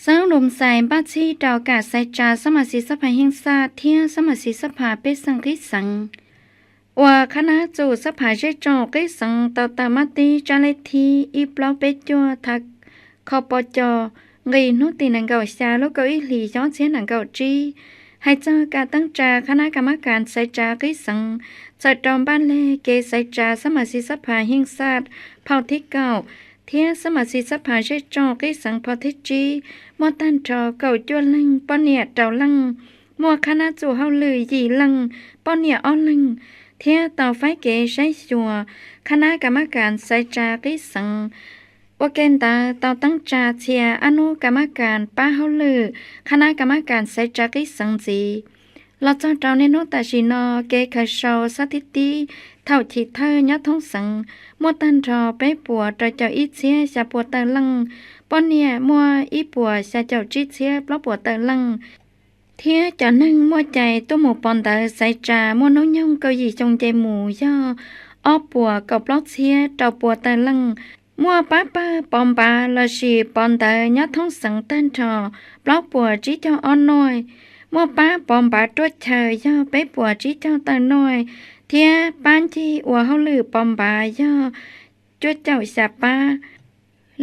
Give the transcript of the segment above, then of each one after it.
Xeev Ub Dum Xais npaj txhij rau kam xaiv tsa xab mas xis xab phas Yeej Xaj thiab xab mas xis xab phas pej xeem qib xeev. Uas qhab nab txum xab phas zej tsoom qib xeev tau tawm maj tib tsab lej thib ib plaub peb cuaj thav kho po co nqis hnub tim nees nkaum xya lub kaum ib hlis xyoo ob txhiab nees nkaum tsib. Hais txog kam teeb tsa qhab nab ka mab kas xaiv tsa qib xeev txawm rau npaj leg kev xaiv tsa xab mas xis xab phas Yeej Xaj phau thib kaum thiab xab mas xis xab phas zej tsoom qib xeev phau thib tsib, muaj tag nrho kaum cuaj leeg poj niam rau leej, muaj qhab nab txum hauj lwm yim leej poj niam ob leeg, thiab tau faib kev saib xyuas qhab nab ka mab kas xaiv tsa qib xeev. Ua ke ntawd tau teeb tsa txhia ab nub ka mab kas pab hauj lwm qhab nab ka mab kas xaiv tsa qib xeev ntxiv. Los txog rau niaj hnub tam sim no, kev khaws sau xab thib tib thaum chiv thawj nyob thoob xeev muaj tag nrho peb puas rau caum ib txhiab xya puas tawm leej, poj niam muaj ib puas xya caum tsib txhiab plaub puas tawm leej, thiab cov neeg muaj cai tuaj mus pov ntawv xaiv tsa muaj hnub nyoog kaum yim xyoo nce mus yog ob puas kaum plaub txhiab rau puas tawm leej. Muaj pab pawg pov npav lossis pov ntawv nyob thoob xeev tag nrho plaub puas tsib caug ob noj, muaj pab pov npav ruaj chaw yog peb puas tsib caug tawm noj, thiab pab ncig ua hauj lwm pov npav yog cuaj caum xya pab.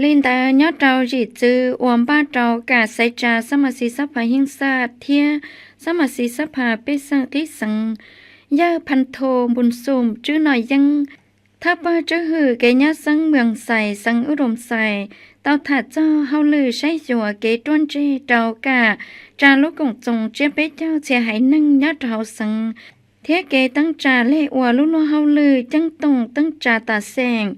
Li ntawd nyob rau zim txwv uas npaj rau kam xaiv tsa xab mas xis xab phas Yeej Xaj thiab xab mas xis xab phas pej xeem qib xeev, yawg Phas Thu Npus Xum Tswb Nom Yeeb, thawj pawg tswj hwm kev nyab xeeb Moos Xais xeev Ub Dum Xais, tau tham txog hauj lwm saib xyuas kev ruaj ntseg rau kam tsa lub koom txoos tsiab peb caug txhia haiv neeg nyob rau hauv xeev, thiab kev teeb tsa leg ua lub luag hauj lwm ceeb toom teeb tsa tas xeem,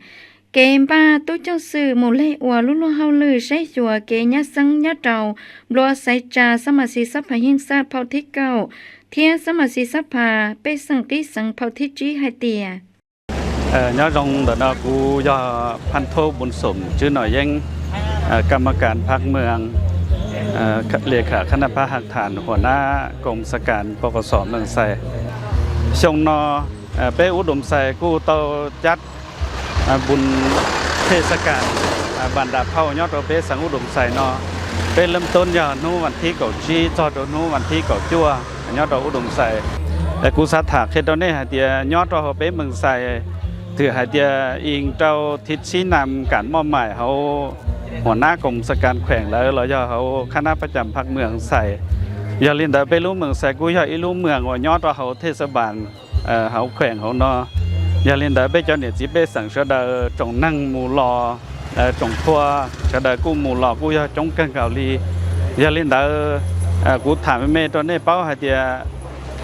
kev npaj tub ceev xwm mus leg ua lub luag hauj lwm saib xyuas kev nyab xeeb nyob rau npluav xaiv tsa xab mas xis xab phas Yeej Xaj phau thib kaum thiab xab mas xis xab phas pej xeem qib xeev phau thib tsib hais tias, nyob zoo ntawm no kuv yog Phas Thu Npus Xum Tswb Nom Yeeb, kam mab kas phab moos, le kham khab nab phab haj tham, huam nab koom xab kas pov kos xom Moos Xais. Xyoo no peb Ub Dum Xais kuj tau cab npus thej xab kas npam nram phauj nyob rau peb xeev Ub Dum Xais no. Peb lab toob yog hnub vas thib kaum tsib txog rau hnub vas thib kaum cuaj nyob rau Ub Dum Xais. Kuv xav tham qhia rau nej hais tias nyob rau hauv peb Moos Xais, twb hais tias ib rau thib tsib nas kam moj maim hauv huam nab koom xab kas kheem lawm los yog hauv khab nab pab cam phab moos Xais. Yog li ntawd peb lub Moos Xais kuj yog ib lub moos uas nyob rau hauv thej xab pas hauv kheem hauv no. Yog li ntawd peb cov niam txiv pej xeem sawv daws tsoom neeg mus los, tsoom phua sawv daws kuj mus los kuj yog coob kawg nkaus li. Yog li ntawd kuv tham me me rau nej paub hais tias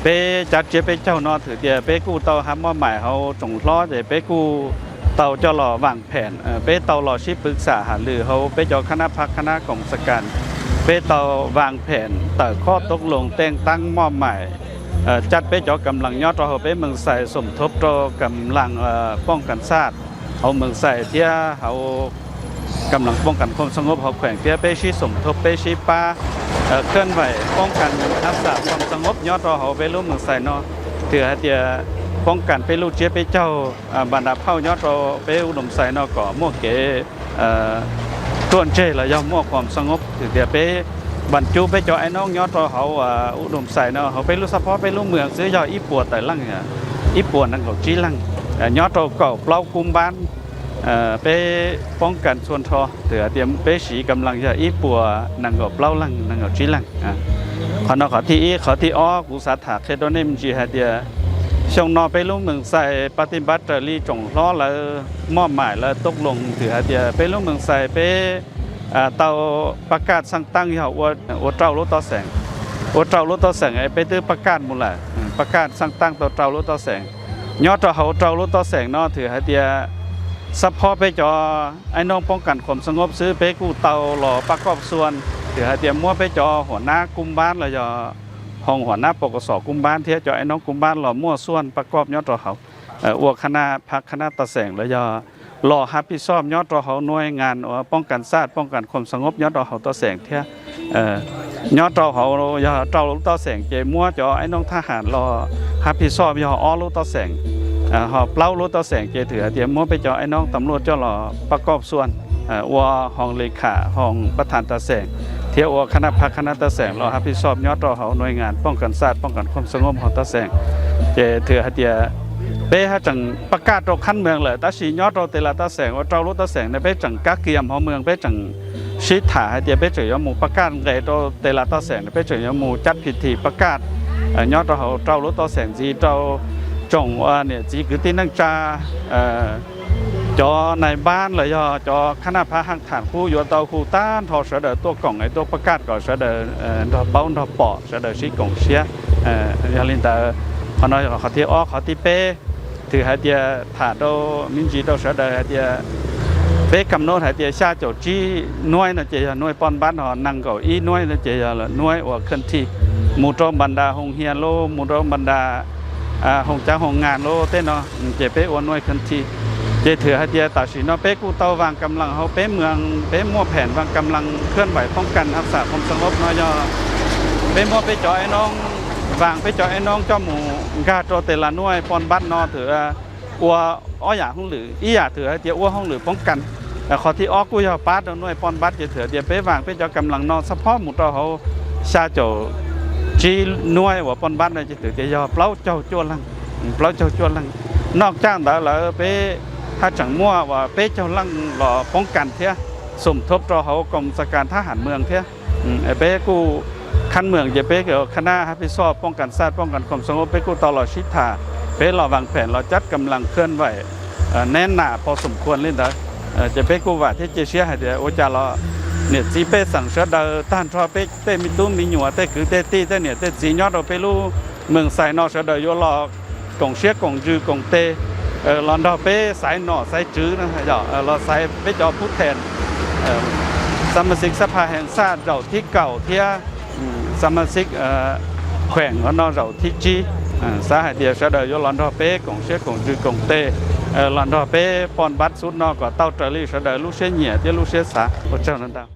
peb cab tsiab peb caug no twb tias peb kuj tau hab moj maim hauv tsoom hlob ces peb kuj tau coj los vaam phem, peb tau los sib pwv xam has lwm hauv peb cov khab nab phab khab nab koom xab kas. Peb tau vaam phem tawm khob toob loos teej taab moj maim, cab peb cov kam laas nyob rau hauv peb Moos Xais xoom thoob rau kam laas poob kas xaj hauv Moos Xais thiab hauv kam laas poob kas khoom xab ngob hauv kheem thiab peb sib xoom thoob peb sib pab khab vaim poob kas hab xam khoom xab ngob nyob rau hauv peb lub Moos Xais no. Twb hais tias poob kas peb lub tsiab peb caug npam nram phauj nyob rau peb Ub Dum Xais no kom muaj kev ruaj ntseg los yog muaj khoom xab ngob. Twb tias peb npam cub peb cov aib noob nyob rau hauv Ub Dum Xais no hauv peb lub xab phob peb lub moos xwb yog ib puas tawm leej, ib puas nees nkaum tsib leej, nyob rau kaum plaub kub npab. Peb poob kas txhua nrho twb hais tias peb siv kam laas yog ib puas nees nkaum plaub leej nees nkaum tsib leej. Qhov no qhov thib ib. Qhov thib ob kuv xav tham qhia rau nej me ntsis hais tias xyoo no peb lub Moos Xais pas tis npab raws li tsoom hlob lawv moj maim lawv toob loos twb hais tias peb lub Moos Xais peb tau pab kaj xaj taaj yog ua rau lub toj xeem, ua rau lub toj xeem es peb twb pab kaj mus lawm, pab kaj xaj taaj tau rau lub toj xeem. Nyob rau hauv rau lub toj xeem no twb hais tias xab phob peb cov aib noob poob kas khoom xab ngob xwb peb kuj tau los pab koj xuan, twb hais tias muab peb cov huam nab kub npab los yog hoo huam nab pov kos xom kub npab thiab cov aib noob kub npab los muaj xuan pab koj nyob rau hauv ua khab nab phab khab nab toj xeem los yog los hab phij xoj nyob rau hauv nuav ngas uas poob kas xaj poob kas khoom xab ngob nyob rau hauv toj xeem thiab. Nyob rau hauv yog rau lub toj xeem ces muab cov aib noob thab has los hab phij xoj yog ob lub toj xeem, ho plaub lub toj xeem ces twb hais tias muab peb cov aib noob tam luaj coj los pab koj xuan ua hoo li kham hoo pab tham toj xeem. thiab ua khab naj phab khab naj tab xeem los hab phi soj nyob rau hauv nuj ngas poj kas xaj poj kas khom xab ngob hauv tab xeem. Ces thwm hais tias peb hab tseem pab kaj rau khab moos lawm tab sis nyob rau tes las tab xeem ua rau lub tab xeem ne peb tseem kab kiam hauv moos peb tseem sib tham hais tias peb tseem yuav mus pab kaj nqes rau tes las tab xeem ne peb tseem yuav mus cab phi thi pab kaj nyob rau hauv rau lub tab xeem ntxiv rau tsoom niam txiv kwv tij neej tsa, cov nais npab los yog cov khab naj phab haj tham qub yuav tau hu tag nrho sawv daws tuaj koom es tuaj pab kaj kom sawv daws nrog paub nrog pom sawv daws sib koom siab. Yog li ntawd, qhov no yog qhov thib ob. Qhov thib peb, thwm hais tias tham rau me ntsis rau sawv daws hais tias peb kam nub hais tias xya caum tsib nuaib no ces yog nuaib poj npab no, nees nkaum ib nuaib no ces yog nuaib uas khej thi, mus rau npas nras hoos hias los mus rau npas nras hoos cav hoos ngas los tej no ces peb ua nuaib khej thi. Ces thwm hais tias tam sim no peb kuj tau vaas kam las hauv peb moos, peb muaj phem vaas kam las khwj vaim poob kas haj xam khom xab ngob no yog peb muab peb cov eb noob, vaas peb cov eb noob coj mus nkag rau tes las nuaib poj npab no thwm ua ob yam hauj lwm. Ib yam thwm hais tias ua hauj lwm poob kas. Qhov thib ob kuj yog pab rau nuaib poj npab ces thwm tias peb vaas peb cov kam las no txhob phob mus rau hauv xya caum tsib nuaib uas poj npab no ces thwm tias yog plaub caug cuaj leej, plaub caug cuaj leej. Noj caj ntawd lawm peb haj tseem muaj uas peb caug leej los poob kas thiab, xum thub rau hauv koom txas kas thab ham moos thiab. Peb kuj khab moos ces peb khab naj hab phi soj poj kas xaj poj kas khom xab ngob peb kuj tau los sib tham, peb los vaas phem los cab kam las khwj vaim neb nam pov xum khuas li ntawd. Ces peb kuj vam thiab cia siab hais tias ua cas los niam txiv pej xeem sawv daws tag nrho peb tej me tub me nyuam tej kwv tej tij tej niam tej txiv nyob rau peb lub moos xais no sawv daws yuav los koom siab koom ntsws koom tes los nrog peb xaiv nom xaiv tswv, los xaiv peb cov phub them, xa ma xi xab pha hees xaj zaum thib kaum thiab xa ma xi kheem no zaum thib tsib. Xav hais tias sawv daws yuav los nrog peb koom siab koom ntsws koom tes, los nrog peb poj npab xub no kom tau raws li sawv daws lub siab nyiam thiab lub siab xav. Ua tsaug ntau.